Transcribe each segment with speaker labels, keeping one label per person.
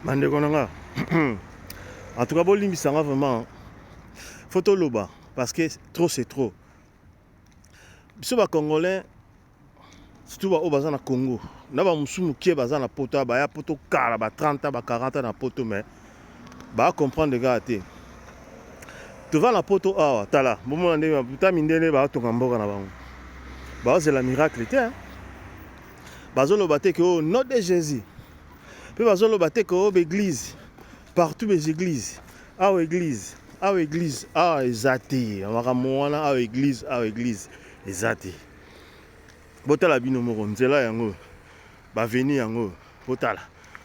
Speaker 1: Bandeko na nga, en tout cas bolimbisa nga vraiment, faut toloba parce que trop c'est trop. Biso ba Congolais, surtout ba oyo baza na Congo, na ba mosusu mokie baza na poto, baya poto kala ba 30 ans, ba 40 ans na poto, mais ba comprendre kaka te. Tova na poto awa, tala, bomona ndenge ta mindele batonga mboka na bango. Bazela miracle te, hein? Bazoloba te ke au nom de Jésus. Mpe bazoloba te ke oyo baeglise partout, les églises awa, église awa, église awa, eza te. Makambo wana awa, église awa, église eza te. Botala bino moko nzela yango, baveni yango, botala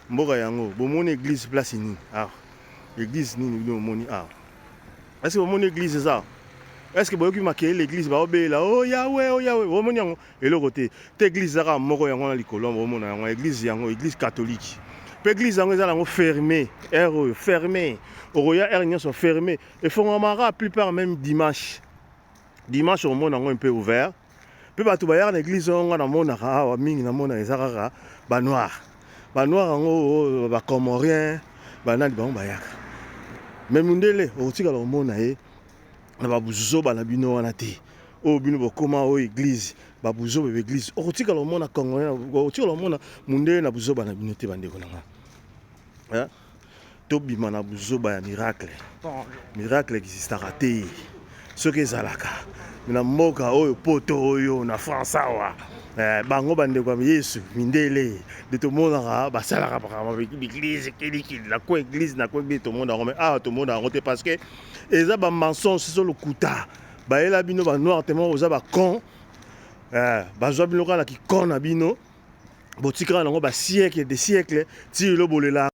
Speaker 1: mboka yango, bomoni église place nini awa? Église nini bino bomoni awa? Est ce que bomoni église eza? Est ce que boyoki makelele église baobela o Yawe, o Yawe? Bomoni yango eloko te te. Église ezaka moko, yango na likolo bomona yango, église yango, église catholique. Mpe église yango eza nango fermé, heure oyo fermé, okoya heure nyonso fermé. Efongwamaka plupart même dimanche. Dimanche omona yango un peu ouvert. Mpe bato bayaka na église oyo nga namonaka awa mingi, namona eza kaka banoir. Banoir yango, bacomorien, banani, bango bayaka. Mais mundele okotikala komona ye na babuzoba na bino wana te. Oyo bino bokóma oyo église, babuzoba ba église, okotikala komona Congolais, okotikala komona mundele na buzoba na bino te. Bandeko na nga, tobima na buzoba ya miracle. Miracle existaka te. Soki ezalaka na mboka oyo poto oyo na France awa, bango bandeko ya Yesu mindele nde tomonaka basalaka makambo église kelikili na ko église na ko église, tomona yango. Mais awa tomona yango te parce que eza bamensonge, so lokuta. Bayela bino banoir te moko, boza bacon, bazwa bino kaka na kikon na bino, botikaka nango basiècle de siècle ti lelo bolela.